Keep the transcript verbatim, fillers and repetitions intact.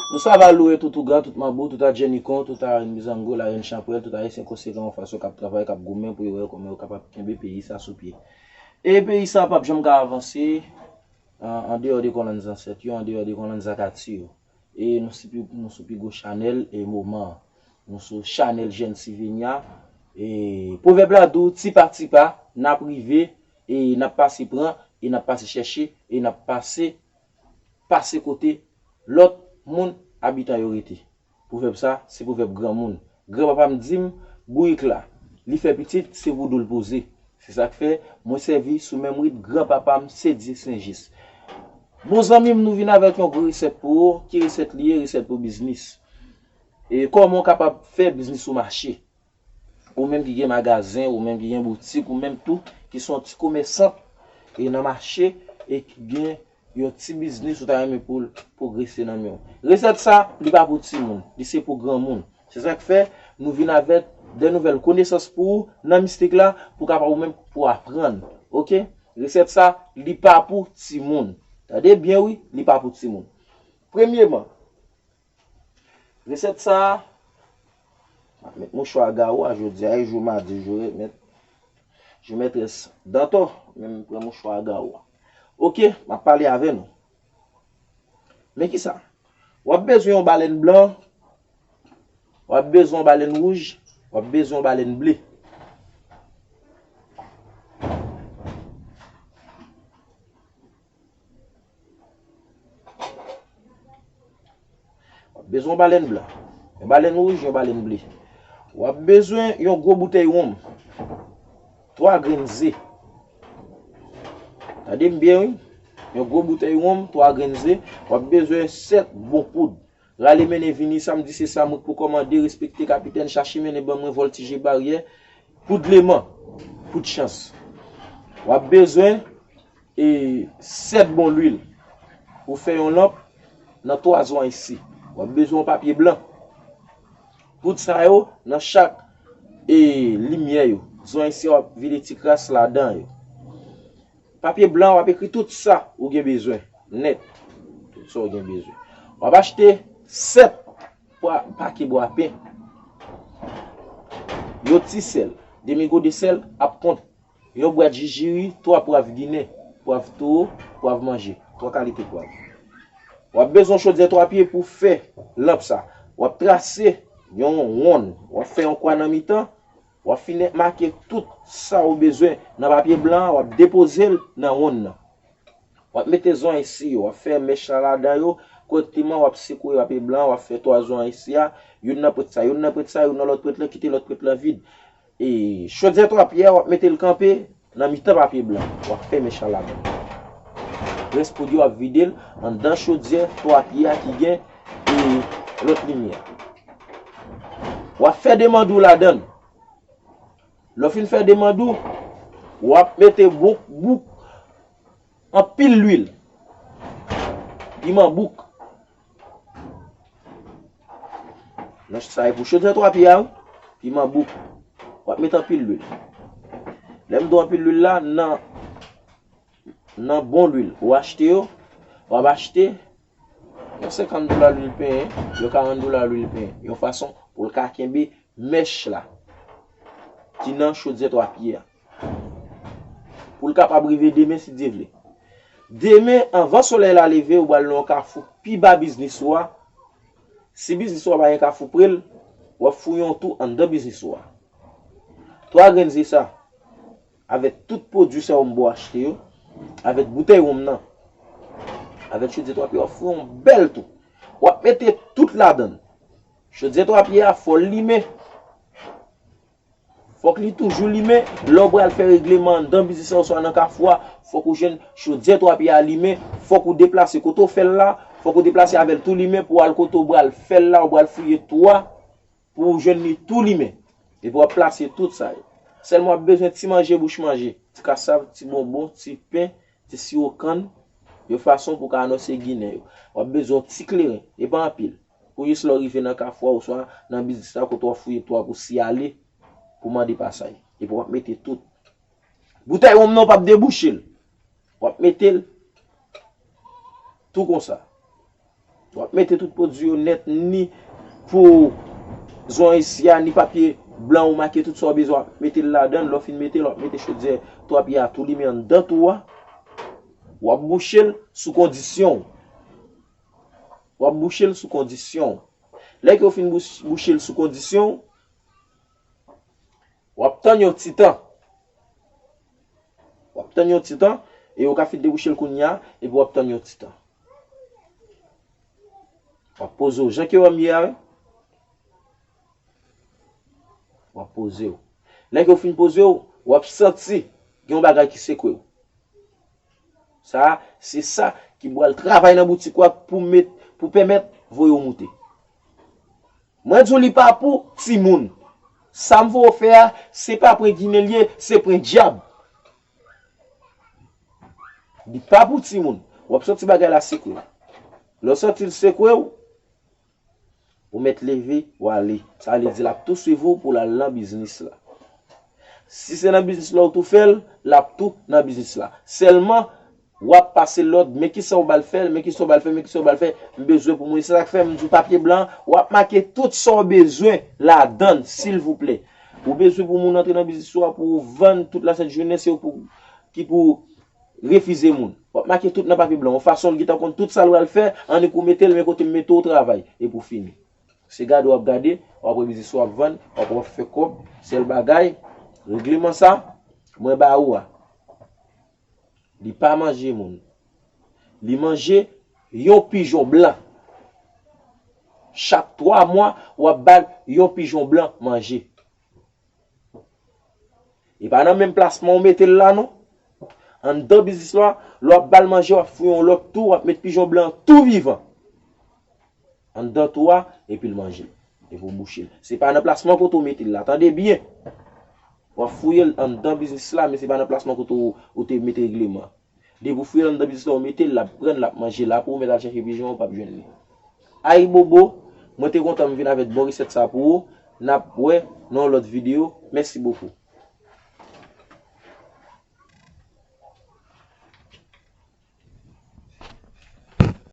Nou sava louwe tout ougan, tout manbo, tout a djenikon, tout a mizango, larenn chanpwèl, tout ayisyen konsekan yon fason k ap travay, k ap goumen pou yo wè kòman yo kapab kenbe peyi sa sou pye. E peyi sa p ap janm ka avanse an, andeyò de kòlonn zansèt yo, andeyò de kòlonn zakati yo. E nou sou pi, nou sou pi gwo chanèl e moman an. Nou sou chanèl Jèn Sivenya. E pwovèb la di w, ti pa ti pa, n ap rive, e n ap pase pran, e n ap pase chèche, e n ap pase pase kote lòt moun abitan yo rete. Pwovèb sa, se pwovèb granmoun. Granpapa m di m, bourik la, li fè pitit, se voudou l poze. Se sa k fè, mwen sèvi sou menm rit granpapa m, Sedye Senjis. Bon zanmi m, nou vin avèk yon gwo resèt pou ou. Ki resèt li ye? Resèt pou biznis. E kòman w kapab fè biznis ou mache? Ou menm ki gen magazen, ou menm ki gen boutik, ou menm tou ki se yon ti komèsant e nan mache e ki gen yon ti biznis ou ta renmen pou l pwogrese nan men w. Resèt sa, li pa pou timoun, li se pou granmoun. Se sa k fè, nou vin avèk de nouvèl konesans pou ou nan mistik la, pou kapab ou menm pou aprann. Oke? Resèt sa, li pa pou timoun. Tande byen wi, li pa pou timoun. Premyeman, resèt sa a, m ap met mouchwa gawo a jodi a, e jou madi, jou remèt, jou mètrès Dantò, men m pran mouchwa gawo a. Oke, m ap pale avè nou. Men ki sa? W ap bezwen yon balèn blan, w ap bezwen yon balèn wouj, w ap bezwen yon balèn ble. W ap bezwen yon balèn blan, yon balèn wouj, yon balèn ble. W ap bezwen yon gwo boutèy wonm, twa grenn ze. Tande m byen wi. Yon gwo boutèy wonm, twa grenn ze. W ap bezwen sèt bon poud. Rale mennen vini, sa m di se sa m pou kòmande, respekte kapitèn, chache mennen ban mwen, vòltije baryè, poud leman, poud chans. W ap bezwen e sèt bon lwil pou fè yon lanp nan twa zonyisi. W ap bezwen yon papye blan. Poud sa yo nan chak e limyè yo. Zonyisi w ap vide ti kras ladan yo. Papye blan w ap ekri tout sa ou gen bezwen nèt. Tout sa ou gen bezwen. W ap achte sèt pwa, pake bwapen. Yon ti sèl, demi gode sèl ap kont. Yon bwat jijiri, twa pwav ginen, pwav towo, pwav manje, twa kalite pwav. W ap bezwen chodyè twa pye pou fè lanp sa. W ap trase yon wonn, w ap fè yon kwa nan mitan, w ap fin make tout sa ou bezwen nan papye blan an, w ap depoze l nan wonn nan. W ap mete zonyisi yo, w ap fè mèch la ladan yo, kòrèkteman, w ap sekwe papye blan an, w ap fè twa zonyisi a, youn nan prèt sa, youn nan prèt sa, youn nan lòt prèt la, kite lòt prèt la vid. E chodyè twa pye a, w ap mete l kanpe nan mitan papye blan an, w ap fè mèch la ladan. Rès poud yo, w ap vide l anndan chodyè twa pye a ki gen e lòt limyè a. W ap fè de mandou ladan l. Lè w fin fè de mandou, w ap mete bouk, bouk, anpil lwil. Piman bouk. Nan sa e pou chodyè twa pye a wi. Piman bouk. W ap mete anpil lwil. Lè m di w anpil lwil la, nan, nan bon lwil ou achte yo, w ap achte yon senkant dola lwil penyen, yon karant dola lwil penyen. Yon fason pou l ka kenbe mèch la ki nan chodyè twa pye a. Pou l kapab rive demen si Dye vle. Demen, anvan solèy la leve, ou pral nan yon kafou pi ba biznis ou a. Si biznis ou a pa gen kafou pre l, w ap fouye yon tou anndan biznis ou a. Twa grenn ze sa, avèk tout pwodui sa yo m ba w achte yo, avèk boutèy wonm nan, avèk chodyè twa pye, w ap fouye yon bèl tou. W ap mete tout ladan l. Chodyè twa pye a, fò l limen. Fòk li toujou limen. Lè w pral fè regleman anndan biznis la oswa nan kafou a, fòk ou jwenn chodyè twa pye a limen. Fòk ou deplase kote w fè l la. Fòk ou deplase avè l tou limen pou w al kote w pral fè l la, ou pral fouye tou a pou w jwenn li tou limen. Epi w ap plase tout sa yo. Sèlman w ap bezwen ti manje bouch manje, ti kasav, ti bonbon, ti pen, ti siwo kann, yon fason pou w ka anonse Ginen yo. W ap bezwen yon ti kleren, e pa anpil. Pou jis lè w rive nan kafou a oswa nan biznis la kote w ap fouye tou a pou siyale, pou mande pasaj. Epi w ap mete tout. Boutèy wonm nan w p ap debouche l. W ap mete l tou konsa. W ap mete tout pwodui yo nèt, ni pou zon isi a, ni papye blan ou make tout sa w bezwen, w ap mete l ladan l. Lè w fin mete l, w ap mete chodyè twa pye a tou limen anndan twou a. W ap bouche l sou kondisyon w. W ap bouche l sou kondisyon w. Lè ke w fin bouch-, bouche l sou kondisyon w, w ap tann yon ti tan. W ap tann yon ti tan, e yo ka fin debouche l kounye a, epi w ap tann yon ti tan. W ap poze w jan ke w ye a, wi. W ap poze w. Lè ke w fin poze w, w ap santi gen yon bagay ki sekwe w. Sa a, se sa ki pral travay nan boutik ou a pou met, pou pèmèt voye w moute. Mwen di w li pa pou timoun. Sa m voye w fè a, se pa pran ginen l ye, se pran dyab. Li pa pou timoun. W ap santi bagay la sekwe w. Lè w santi l sekwe w, ou mèt leve, w ale. Sa vle di l ap tou swiv ou pou l al nan biznis la. Si se nan biznis la ou tou fè l, l ap tou nan biznis la. Sèlman, w ap pase lòd, men kisa w ba l fè l, men kisa w ba l fè, men kisa w ba l fè. M bezwen pou moun. Se sa k fè m di w papye blan, w ap make tout sa w bezwen ladan l, silvouplè. Ou bezwen pou moun antre nan biznis ou a, pou w vann tout lasent jounen, se ou pou, ki pou refize moun. W ap make tout nan papye blan. Yon fason l gentan konn tout sa l pral fè, annik ou mete l, men kote m mete w travay. Epi w fini. Se gade w ap gade, w ap wè biznis w ap vann, w ap wè w ap fè kòb, sèl bagay, regleman sa, mwen ba ou a. Li pa manje moun. Li manje yon pijon blan. Chak twa mwa, w ap ba l yon pijon blan manje. E pa nan menm plasman ou mete l la, non. Anndan biznis la, lè w ap ba l manje, w ap fouye yon lòt tou, w ap met pijon blan tou vivan anndan tou a, epi l manje. Epi w bouche l. Se pa nan plasman kote w mete l la. Tande byen. W ap fouye l anndan biznis la, men se pa nan plasman kote w, ou te mete regleman. Depi w fouye l anndan biznis la, w mete l, l ap pran, l ap manje, l ap ou mèt al chèche pijon, ou p ap jwenn li. Ayibobo, mwen te kontan m vin avèk bon resèt sa pou ou. N ap wè nan yon lòt videyo. Mèsi bokou.